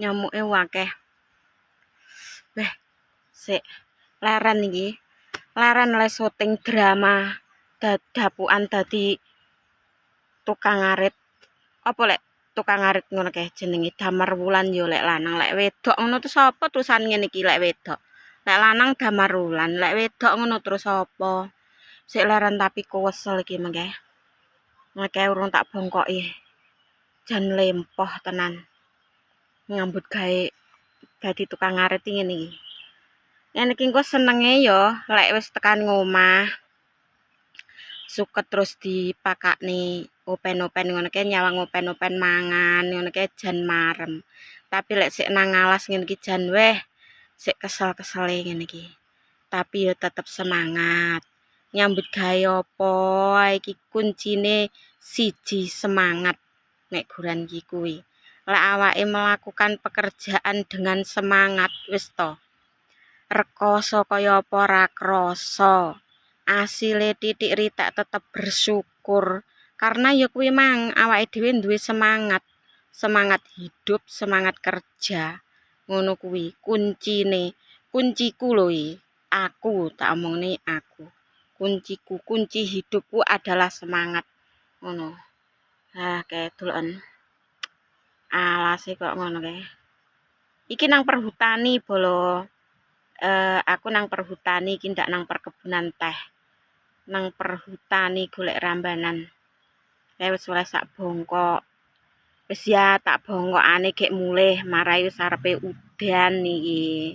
Nyamuke akeh. Beh, sik leren iki. Leren le syuting drama dapukan dadi tukang arit. Apa lek tukang arit ngono kae jenenge Damar Wulan ya lek lanang, lek wedok ngono terus apa tulisan ngene iki lek wedok. Lek lanang Damar Wulan, lek wedok ngono terus apa? Sik leren tapi kuwesel iki mengke. Mengke urung tak bongkoki. Jan lempoh tenan. Nyambut gawe dadi tukang arit ngene iki. Ngene iki engko senenge ya lek wis tekan ngomah. Suket terus dipakakne open-open ngono kae, nyawang open-open mangan ngono kae jan marem. Tapi lek sik nang alas ngene iki jan weh sik kesel-kesele ngene iki. Tapi ya tetep semangat. Nyambut gawe apa iki kuncine siji, semangat. Nek guran iki kuwi. Lek awake melakukan pekerjaan dengan semangat wis to. Rekoso kaya apa ora krasa. Asile titik ritek tetep bersyukur. Karena ya kuwi mang awake dhewe duwe semangat. Semangat hidup, semangat kerja. Ngono kuwi kuncine. Kunciku lho iki. Aku tak omongne aku. Kunciku, kunci hidupku adalah semangat. Ngono. Ah, kae deloken. Alase kok ngono kae. Iki nang Perhutani bolo. Aku nang Perhutani iki, ndak nang perkebunan teh. Nang Perhutani golek rambanan. Kae wis oleh sak bongkok. Wis ya tak bongkokane gek mulih marai wis arepe udan iki.